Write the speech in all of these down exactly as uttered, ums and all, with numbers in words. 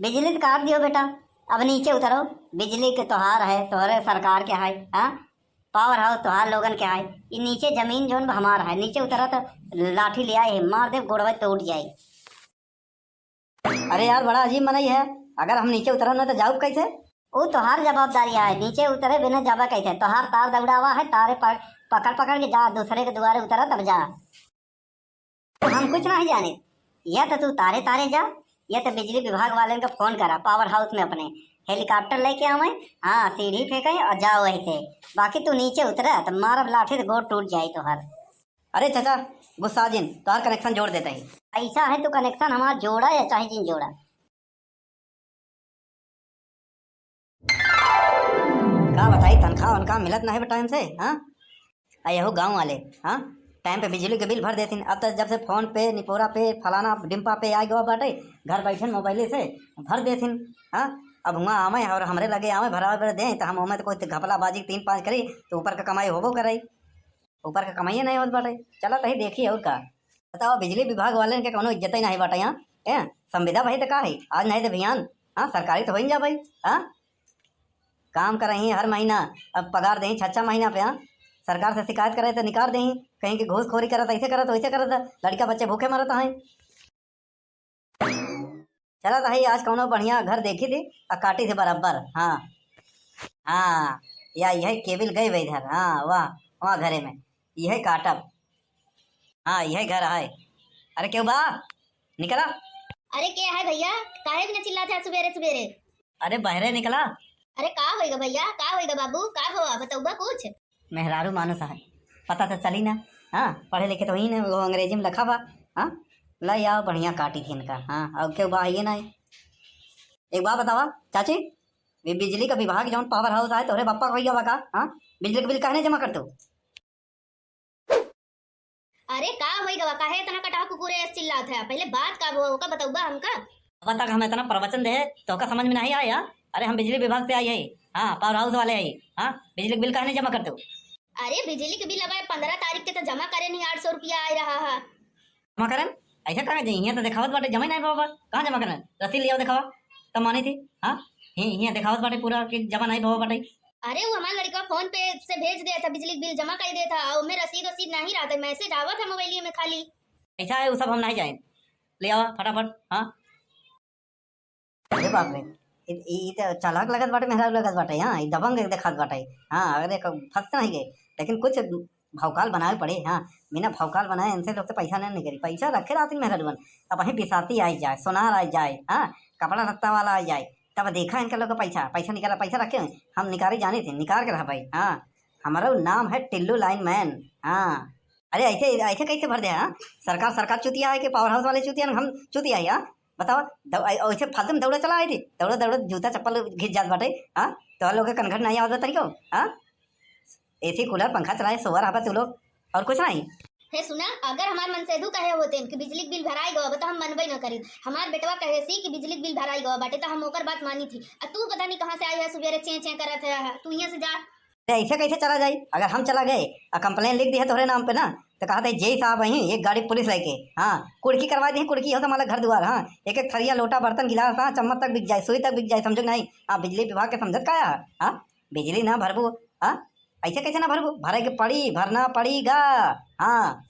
बिजली तो काट दियो बेटा, अब नीचे उतरो। बिजली के तोहार है, तोहरे सरकार के है, हाँ? पावर हाउस तोहार लोगन के है। ई नीचे जमीन जौन बा हमार है, नीचे उतरा तो लाठी ले आए है, मार दे, गोड़वा टूट जाए। अरे यार, बड़ा अजीब मनई है, अगर हम नीचे उतरब ना तो जाऊब कैसे? ऊ तोहार जवाबदारी है, नीचे उतरे बिना जाबा कैसे? तोहार तार दौड़ावा है, तारे पक-, पकड़ पकड़ के जा, दूसरे के दुआरे उतरा तब जा। हम कुछ नहीं जाने, या तो तू तारे तारे जा, या तो बिजली विभाग वाले का फोन करा, पावर हाउस में अपने हेलीकॉप्टर लेके आवे, हाँ, सीढ़ी फेंके और जाओ वहीं से। बाकी तू नीचे उतरा तो मारब लाठी से गोड़ टूट जाए तोहर। अरे चाचा, गुस्सा जिन, तोहार कनेक्शन जोड़ देता ही। ऐसा है तो कनेक्शन हमार जोड़ा या चाहे जिन जोड़ा। का बताई, तनख्वाह उनका मिलत नहीं बा टाइम से, हाँ? आ यहू गाँव वाले, हाँ, टाइम पे बिजली के बिल भर देथिन। अब तो जब से फोन पे, निपोरा पे, फलाना डिम्पा पे आ गवा बाटे, घर बैठन मोबाइले से भर देथिन, हाँ। अब हुआँ आवे और हमरे लगे आवे भरावे बरे दे, तो हम ओमे तो कोई घपला बाजी तीन पाँच करी, तो ऊपर का कमाई होबो करे। ऊपर का कमाइए नहीं होत बाटे। चला तही देखी और का। बताओ, बिजली विभाग वाले के कौनो इज्जत ही नहीं बाटे यहाँ। ए, संविदा भाई तो का है, आज नहीं तो बिहान, हाँ, सरकारी तो हो ही जा भाई, हाँ। काम करही हर महीना, अब पगार देही छह छह महीना पे, हाँ। सरकार से शिकायत करे तो निकाल देही, कहीं कि घूसखोरी करत, ऐसे करत, वैसे करत, लड़का बच्चे भूखे मरत हैं। चला तो है, आज कौनो बढ़िया घर देखी थी, आ काटी थी बराबर। हाँ, हाँ, या यह केबिल गई बा इधर। हाँ, वाह, वहाँ घरे में यह काटब। हाँ, यह घर है। अरे क्यों बा, निकला। अरे के है भैया, काहे बिना चिल्लात है सुबेरे सुबेरे? अरे बहरे निकला। अरे का होइगा भैया, का होइगा बाबू, का भवा, बतौबा कुछ? मेहरारू मानुस है, पता तो चली ना। हाँ, पढ़े लिखे तो ही ना, वो अंग्रेजी में लिखा बा। हाँ, लाई आओ, बढ़िया काटी थी इनका। हाँ, और क्यों बा, आइए ना। एक बात बतावा चाची, ये बिजली का विभाग जौन पावर हाउस आए, तोहरे बप्पा कहिया बा का? हाँ, बिजली का बिल काहे नहीं जमा करते हो? अरे का होई गवा, काहे इतना कटहा कुकुरे ऐस चिल्लात है? पहले बात का वो, ओका बतौबा हमका। अब तक हम इतना प्रवचन दे, तो का समझ में नहीं आया? अरे हम बिजली विभाग से आई है, हाँ, पावर हाउस वाले है, हाँ, बिजली का बिल काहे नहीं जमा करते हो? अरे बिजली के बिल अब पंद्रह तारीख के तो जमा करे नहीं, आठ सौ रुपया आ रहा है। जमा करन? ऐसे कहाँ जाई? हियाँ तो देखावत बाटे, जमा ही नहीं बाबा। कहाँ जमा करन? रसीद लियाओ, देखावा। तब मानी थी, हाँ? हि-, हियाँ देखावत बाटे पूरा कि जमा नहीं बाबा बाटे। अरे वो हमार लड़का फोन पे से भेज देत है, बिजली के बिल जमा कर देत है, और में रसीद वसीद नहीं रहता, मैसेज आवत है मोबाइलिए में खाली। ऐसा है, वो सब हम नहीं जाए। ले आवा फटाफट, हाँ। अरे बाप रे, इ, इ, इ तो चालाक लगत बाटे, मेहरारू लगत बाटे, हाँ, इ दबंग देखात बाटे, हाँ, अगर एक फंस नहीं गए, लेकिन कुछ भौकाल बनावे पड़े, हाँ, बिना भौकाल बनाए इनसे लोग तो पैसा नहीं निकली, पैसा रखे रहती मेहरारूवन, अब वहीं बिसाती आई जाए, सोनार आई जाए, हाँ, कपड़ा लत्ता वाला आई जाए, तब देखा इनका लोग का पैसा, पैसा निकाला, पैसा रखे हुए, हम निकाले जाने थे, निकाल के रहा भाई, हाँ, हमारा नाम है टिल्लू लाइन मैन, हाँ। अरे ऐसे, ऐसे कैसे भर दे, हाँ? सरकार, सरकार चूतिया है कि पावर हाउस वाले चूतिया हैं, हम चूतिया है, हाँ? बताओ, दौ-, ऐ-, ऐसे फालतू में दौड़ा चला आई थी, दौड़ा, दौड़ा जूता चप्पल घिस जात बाटे, हाँ? तो लोग के कनघट नहीं आवत बा तनिको, हाँ? एसी कूलर पंखा चलाए सोवर हवा तू लोग, और कुछ नहीं। हे सुना, अगर हमार मनसेधु कहे होते कि बिजली के बिल भराई गवा बा, तो हम मनबे न करी। हमार बेटवा कहे सी कि बिजली के बिल भराई गवा बाटे, तो हम ओकर बात मानी थी। आ तू पता नहीं कहाँ से आई है, सुबेरे चें चें करत है, तू यहाँ से जा। अरे ऐसे कैसे चला जाई? अगर हम चला गए और कंप्लेन लिख दी है तोहरे नाम पे ना, तो कहा था जेई साहब वहीं एक गाड़ी पुलिस लेके, हाँ, कुड़की करवा दी, कुड़की हो तो हमारा घर दुआर, हाँ, एक एक थरिया लोटा बर्तन गिलास, हाँ, चम्मच तक बिक जाए, सुई तक बिक जाए, समझो कि नहीं? हाँ, बिजली विभाग के समझत का है? हाँ, बिजली ना भरबू, हाँ, ऐसे कैसे ना भरबू? भरे के पड़ी, भरना पड़ेगा। हाँ।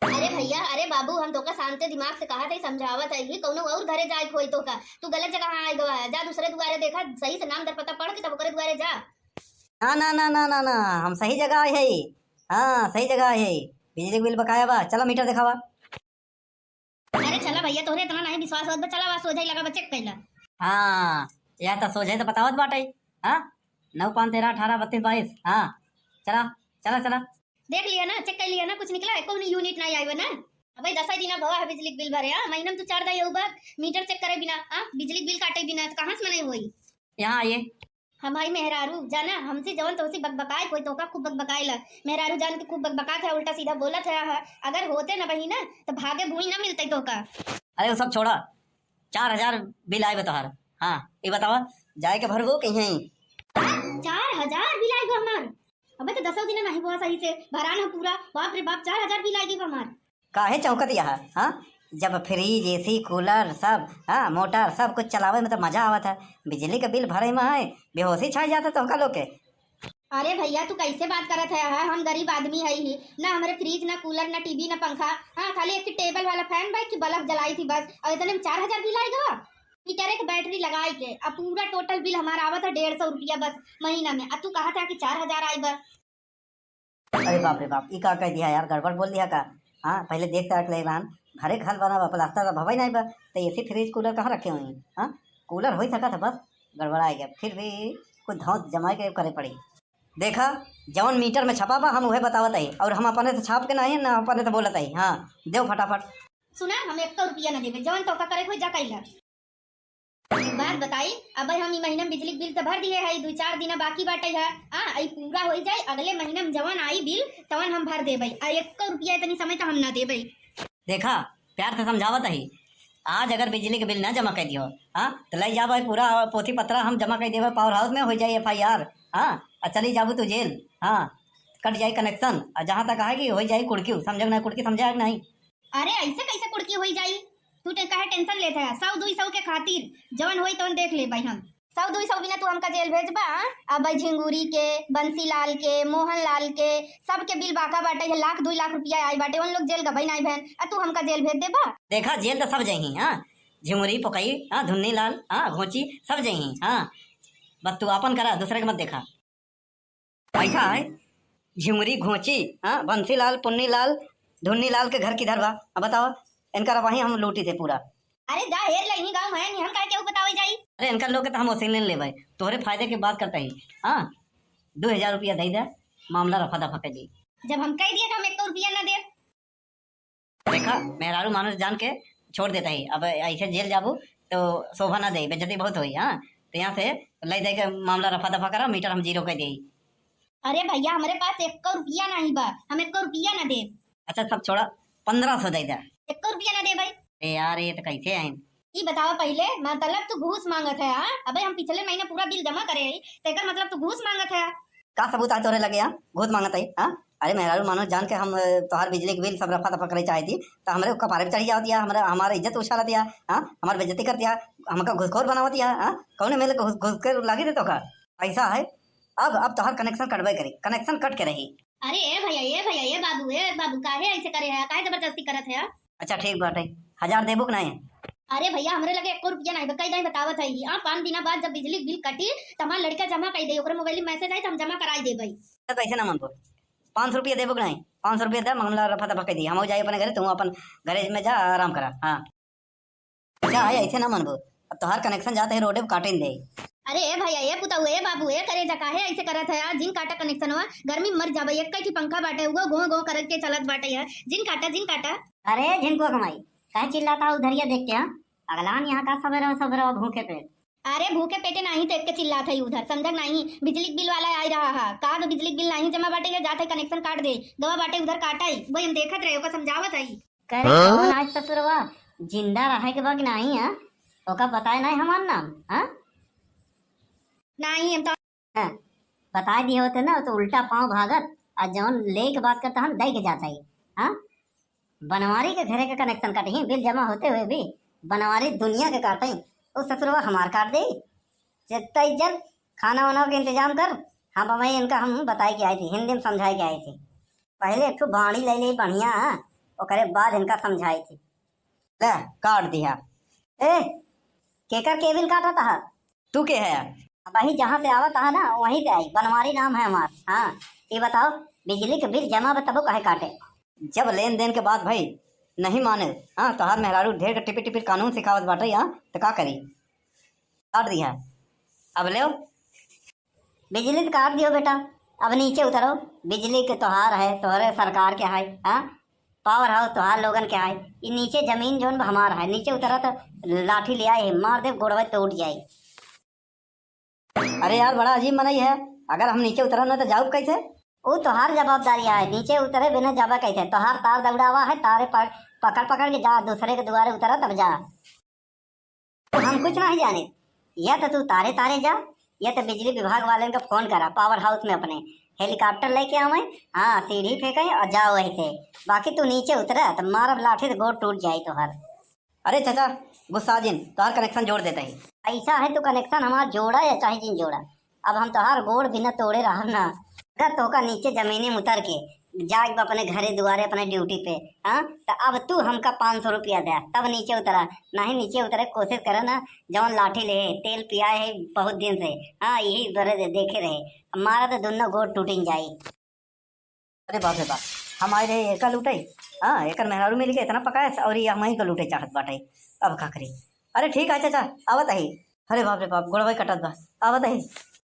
अरे भैया, अरे बाबू, हम तोका शांत दिमाग से कहा थे, समझावत है, ये कौनो और घरे जाए के होई तोका, तू गलत जगह आए गवा है, जा दूसरे दुआरे देखा, सही से नाम दर पता पढ़ के तब ओकरे दुआरे जा। ना, ना, ना, ना, ना, ना, हम सही जगह आए है। हाँ, सही जगह आए है। बिजली के बिल बकाया बा, चला मीटर देखावा। अरे चला भैया, तोहरे इतना नहीं विश्वास होत बा, चला बा सोझे लगा बा, चेक कैला। हाँ, यह तो सोझे तो बतावत बाटे। हाँ, नौ पाँच तेरह अठारह बत्तीस बाईस। हाँ, चला, चला, चला। देख लिया ना, चेक कर लिया ना, कुछ निकला है? कौन यूनिट नहीं आए बा ना? अबे दस ही दिना भवा है बिजली के बिल भरे, हाँ, महीना में तू चार दाई बा मीटर चेक करे बिना, हाँ, बिजली के बिल काटे बिना, तो कहाँ से मनाई होई? यहाँ आइए। हमारी मेहरारू जाना, हमसे जवन तोसे बकबकाए कोई तोका खूब बकबकाए ला। मेहरारू जान के खूब बकबकात है, उल्टा सीधा बोलत है, हाँ। अगर होते ना बही ना, तो भागे भूई ना मिलते तोका। अरे वो सब छोड़ा, चार हजार बिल आए बा तोहार। हाँ, ये बतावा, जाए के भरबो कि यहीं? चार हजार बिल आए बा हमार। अबे तो दसों दिन नहीं हुआ सही से, भरान हम पूरा। बाप रे बाप, चार हजार बिल आए बा हमार। काहे चौंकत यहाँ, हाँ? जब फ्रिज, एसी, कूलर सब, हाँ, मोटर सब कुछ चलावे में तो मजा आवत है, बिजली के बिल भरे में है बेहोशी छाई जात है तोहका लोग के। अरे भैया, तू कैसे बात करत है? हाँ, हम गरीब आदमी है ही ना, हमरे फ्रिज ना, कूलर ना, टीवी ना, पंखा, हाँ, खाली एक टेबल वाला फैन बा कि बल्ब जलाई थी बस, और इतने में चार हजार बिल आइ गवा। मीटर एक बैटरी लगाई के, अब पूरा टोटल बिल हमारा आवत है डेढ़ सौ रुपया बस महीना में, अब तू कहा था कि चार हजार आई बा। अरे बाप रे बाप, ई का कह दिया यार, गड़बड़ बोल दिया का? हाँ, पहले देख ताक ले रहन, घरे घर बना बा, प्लास्टर तो भवा ही नहीं बा, तो एसी फ्रिज कूलर कहाँ रखे हुई? हाँ, कूलर हो ही सका था बस, गड़बड़ा गया, फिर भी कुछ धौंस जमा के करे पड़ी। देखा, जवन मीटर में छपा बा हम उहे बतावत आई, और हम अपने से छाप के नहीं ना अपने से बोलत आई। हाँ, देव फटाफट। सुना, हम एक रुपया ना देबे, जवन तोका करे कोई जा कइला। एक बात बताई, अब हम ई महीना में बिजली के बिल तो भर दिए है, दुई चार दिन बाकी बाटे है, हाँ, ई पूरा हो जाए, अगले महीना में जवन आई बिल तवन हम भर देबे, आ एक रुपया इतनी समय तो हम ना देबे। देखा, प्यार से समझावत ही, आज अगर बिजली के बिल ना जमा कर दियो, हाँ, तो ले जाबे पूरा पोथी पत्रा हम जमा कर देबे पावर हाउस में, हो जाए एफआईआर, हाँ, आ चली जाबू तू जेल, हाँ, कट जाए कनेक्शन। आ जहाँ तक है कि हो जाए कुड़की, समझे कि नहीं, कुड़की समझे कि नहीं? अरे, ऐसे कैसे कुड़की हो जाई? तू ते काहे टेंशन लेत है? सौ दुई सौ के खातिर जवन होई तवन देख लेबे हम। सौ दुई सौ बिना तू हमका जेल भेजबा? अब भाई झिंगुरी के, बंसीलाल के, मोहनलाल के, सबके बिल बाका बाटे है, लाख दुई लाख रुपया आई बाटे, उन लोग जेल गबई नाई बहन, आ तू हमका जेल भेज देबा? देखा, जेल तो सब जइहीं, हाँ, झिंगुरी, पोकई, हाँ, धुन्नी लाल, हाँ, घोंची, सब जइहीं, हाँ, बस तू आपन करा, दूसरे के मत देखा। ऐसा है, झिंगुरी, घोंची, हाँ, बंसीलाल, पुन्नीलाल, धुन्नीलाल के घर किधर बा? अब बताओ, इनका वहीं हम लूटी थे पूरा। अरे जा हेर ले, इन्हीं गाँव में नहीं, हम काहे केहू बतावे जाई? अरे इनका लोग के तो हम वसीले ले भाई, तोहरे फायदे की बात करते ही, हाँ, दो हजार रुपया दे दे, मामला रफा दफा कर दी। जब हम कह दिए कि हम एक रुपया ना दे। देखा, मेहरारू मानुष जान के छोड़ देता ही, अब ऐसे जेल जाबू तो शोभा ना दे, बेइज्जती बहुत होई, हाँ, तो यहाँ से ले दे के मामला रफा दफा करा, मीटर हम जीरो कर दे। अरे भैया, हमरे पास एक रुपया नहीं बा, हम एक रुपया ना दे। अच्छा, सब छोड़ा, पन्द्रह सौ दे दे। एक रुपया ना दे भाई। ए यार, ये तो कैसे है? ई बतावा पहिले, मतलब तू घूस मांगत है, हाँ? अबे हम पिछले महीने पूरा बिल जमा करे हई, तो एकर मतलब तू घूस मांगत है? का सबूत है तोरे लगे, हाँ? घूस मांगत है, हाँ? अरे मेहरारू मानो जान के हम, अ, तोहार बिजली के बिल सब रफा दफा करे चाहे थी, तो हमरे कपारे पे चढ़ी जावत या, हमरे, हमारे इज्जत उछालत या, हाँ? हमार बेइज्जती करत या, हमका घूसखोर बनावत या, हाँ? कौने मेले घुस, घुस के लागी दे तो का? ऐसा है, अब, अब तोहार कनेक्शन कटबे करी, कनेक्शन कट के रही। अरे ए भैया, ए भैया, ए बाबू, ए बाबू, काहे ऐसे करे है? काहे जबरदस्ती करत है? अच्छा ठीक बाटे, हजार देबू कि नहीं? अरे भैया, हमरे लगे एको रुपया नहीं बा, कई दाई बतावत है। आ पाँच दिना बाद जब बिजली के बिल कटी, तो हमार लड़का जमा कर दे, ओकरे मोबाइल में मैसेज आई तो हम जमा कराई देबे। तो कैसे ना मनबो? पाँच सौ रुपया देबू कि नहीं? पाँच सौ रुपया दे, मामला रफा दफा कर दी, हम हो जाए अपने घरे, तू अपन घरे में जा, आराम करा। हाँ। अच्छा है, ऐसे ना मनबो, अब तोहार कनेक्शन जाते ही रोडे पे काटे दे। अरे ए भैया, ए पुतऊ, ए बाबू, ए करेजा, काहे ऐसे करत है यार? जिन काटा कनेक्शनवा, गर्मी में मर जाबे। एक ही पंखा बाटे, उगो गो गो करके चलत बाटे यार। जिन काटा, जिन काटा। अरे झिनकुआ कमाई, काहे चिल्लाता है उधरिया देख के, हाँ? अगलान यहाँ का सबेरे सबेरे भूखे पेट। अरे भूखे पेटे नाही तो एक के चिल्लात है उधर, समझक नाही? बिजली के बिल वाला आई रहा है, का तो बिजली के बिल नाही जमा बाटे, ये जात है कनेक्शन काट दे, गवा बाटे उधर काटा ही, वही हम देखत रहे, ओका समझावत है। करे हाँ? कौन आज ससुरवा जिंदा रहे के बा कि नाही, हाँ? ओका बताए नाही हमार नाम, हाँ? नाही, हम तो हाँ, बताए दिए होते ना, तो उल्टा पाँव भागत, आ जौन ले के बात करता हम, दे के जाता ही, हाँ? बनवारी के घरे के कनेक्शन कटही, बिल जमा होते हुए भी बनवारी दुनिया के काटही, उ ससुरवा हमार काट दे। जितना इज्जत, खाना वाना के इंतजाम कर, हम भाई इनका हम बताए के आई थी, हिंदी में समझाए के आई थी। पहले एक ठो बाड़ी ले ले बढ़िया, ओकरे बाद इनका समझाई थी। ले, काट दिया। ए, केकर केबिल काटा था? तू के है? अब वही जहाँ से आवत है ना, वहीं से आई। बनवारी नाम है हमार। हाँ, ये बताओ, बिजली के बिल जमा बा तबो काहे काटे? जब लेन देन के बात भई, नहीं माने। हाँ, तोहार मेहरारू ढेर के टिपिर टिपिर कानून सिखावत बाटे, हाँ, तो का करी? काट दिया। अब लेव। बिजली तो काट दियो बेटा, अब नीचे उतरो। बिजली के तोहार है, तोहरे सरकार के है, हाँ? पावर हाउस तोहार लोगन के है। ये नीचे जमीन जौन बा हमार है, नीचे उतरा तो लाठी ले आए, मार दे, गोड़वा टूट जाए। अरे यार, बड़ा अजीब मनई है, अगर हम नीचे उतरब ना तो जाऊब कैसे? ऊ तोहार जवाबदारी है, नीचे उतरे बिना जाबा कैसे? तोहार तार दौड़ावा है, तारे पक-, पकड़ पकड़ के जा, दूसरे के दुआरे उतरा तब जा। हम कुछ नहीं जाने, या तो तू तारे तारे जा, या तो बिजली विभाग वाले को फोन करा, पावर हाउस में अपने हेलीकॉप्टर लेके आवे, हाँ, सीढ़ी फेंके और जाओ ऐसे, बाकी तू नीचे उतरा तो मारब लाठी तो गोड़ टूट जाए तोहार। अरे चाचा, गुस्सा जिन, तोहार connection जोड़ देत ही। ऐसा है तो connection हमार जोड़ा या चाहे जिन जोड़ा, अब हम तोहार गोड़ बिना तोड़े रहब ना। अगर तोहका नीचे जमीनी में उतर के जाए के बा अपने घरे दुआरे, अपने duty पे, हाँ, तो अब तू हमका पाँच सौ रुपया दे, तब नीचे उतरा। नहीं नीचे उतरे के कोशिश करे ना, जवन लाठी ले तेल पिया है बहुत दिन से, हाँ, यही बरे दे-, देखे रहे, मारा तो दोनों गोड़ टूटिन जाई। अरे बाप रे बाप, हम आए रहे एका लूटे, हाँ, एकर मेहरारू मिल के इतना पकाए और ये हमही को लूटे चाहत बाटे। अब का करी? अरे ठीक है चाचा, आवत ही। अरे बाप रे बाप, गोड़वा कटत बा, आवत ही।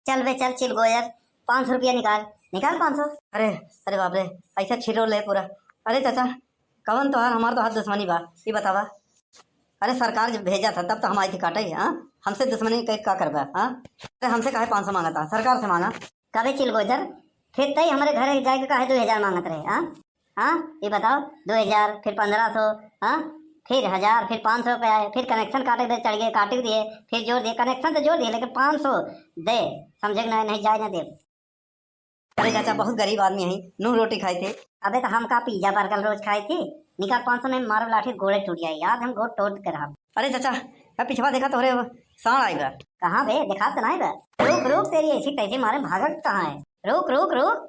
चल बे चल चिलगोजर, पाँच सौ रुपया निकाल, निकाल पाँच सौ। अरे, अरे बाप रे, ऐसा छिरो ले पूरा। अरे चाचा, कवन तोहार हमार तोहार दुश्मनी बा, ये बतावा। अरे सरकार जब भेजा था तब तो हम आई थी काटे, हाँ? हमसे दुश्मनी के का करबा, हाँ? अरे हमसे काहे पाँच सौ मांगा था, सरकार से मांगा। कबे चिलगोजर, फिर तई हमरे घरे जाए के काहे दो हजार मांगत रहे, हाँ? हाँ, ये बताओ, दो हजार, फिर पन्द्रह सौ, हाँ, फिर हजार, फिर पाँच सौ रुपया है, फिर connection काटे दे चढ़ गए, काट दिए, फिर जोड़ दिए, connection तो जोड़ दिए, लेकिन पाँच सौ दे, समझे कि नहीं, नहीं जाए ना दे। अरे चाचा, बहुत गरीब आदमी है, नून रोटी खाए थे। अबे तो हम का pizza burger रोज खाए थे? निकाल पाँच सौ, नहीं मारो लाठी, गोड़े टूट जाए, याद हम गोड़ टूट कर हम। अरे चाचा, अब पिछवा देखा तोहरे साँड़ आई बा। कहाँ बे, देखा तो नहीं बा। रुक रुक, तेरी ऐसी तैसी मारे भागत कहाँ है? रुक रुक रुक।